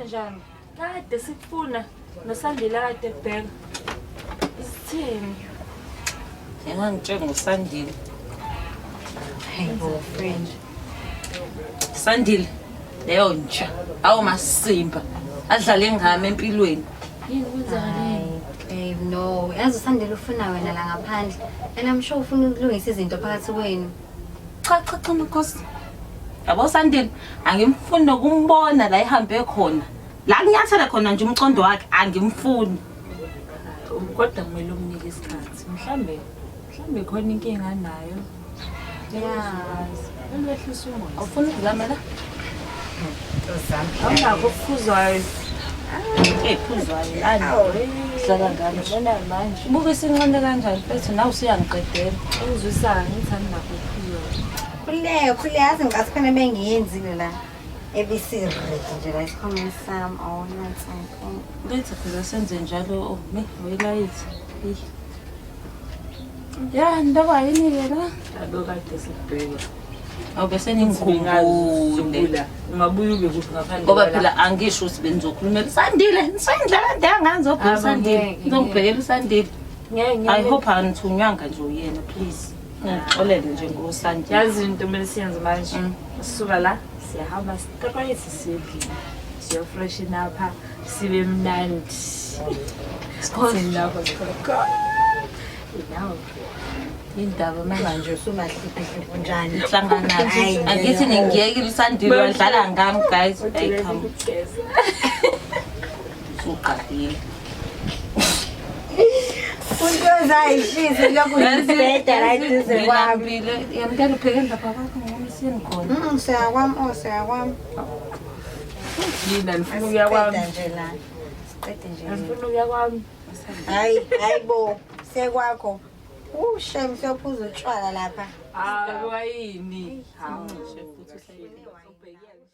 Kwenzenjani? Kade sikufuna noSandile kade kubheka. Isithini? Engangitshela ngoSandile. Hey bo friend. Sandile leyo nja awu masimba adlale ngami empilweni. Yini kwenzakaleni? Babe no, yazi uSandile ufuna wena la ngaphandle. And I'm sure ufuna ukulungisa izinto phakathi kwenu. Cha cha cha makhosi. Yabo Sandile angimfuni nokumbona la ehambe khona. La kunyathela khona nje umcondo wakhe angimfuni. Kodwa kumele umnike isikhathi. Mhlambe mhlambe khona inkinga anayo. Yeah. Umehlisa umoya. Awufuni ukuzama la? Awunakho okuphuzwayo. Hey phuzwayo lana. Dlala ngami. Yabona manje. Ubuka isincane kanjani mfethu nawe usuyangiqedela. Ungizwisayo ngithi anginakho okuphuzwayo. Khululeka, khululeka yazi ngicathi khona bengiyenzile la. Ebisi-ready nje la esikhwameni sami. Oh, nansi. Letha phela senze njalo oh me uyilayithi. Eyi. Ya ndaba yini ke la? Abo kade sikubheka. Awu bese ningikhumbule. Ungabuye ube kuphi ngaphandle Ngoba kwala? phela angisho ukuthi benizokhulumela uSandile. Nisendlela kade angangizobheka Abo, uSandile. ngeke, Ngizongibhekela uSandile. Ngeke I ngeke. hope anithunywanga nje uyena please. Ngixolele nje ngoSandile. Yazi into kumele siyenze manje. Sisuka la siyahamba straight siyedlini. Siyofreshen up sibe mnandi. Sikhona lapho sikhona. Now Indaba manje. Manje usumahliphihliphi njani? Hlangana. Hayi, Angithi ningiyekile uSandile wadlala ngami guys. Hey come. Usuqalile. Untoza ayishise lokhu ngibheda la eduze kwami. Ngilambile. Yamkela upheke lapha kwakho ngoba siyeni khona. Siyakwami, oh siyakwami. Nina nifuna ukuya kwami. Siqeda nje la. Siqede nje. Nifuna ukuya kwami. Hayi, hayi bo, sekwakho. Ushem siyophuza utshwala lapha. Hayi wayini. Hawu. Futhi uhleli. Ubhekile.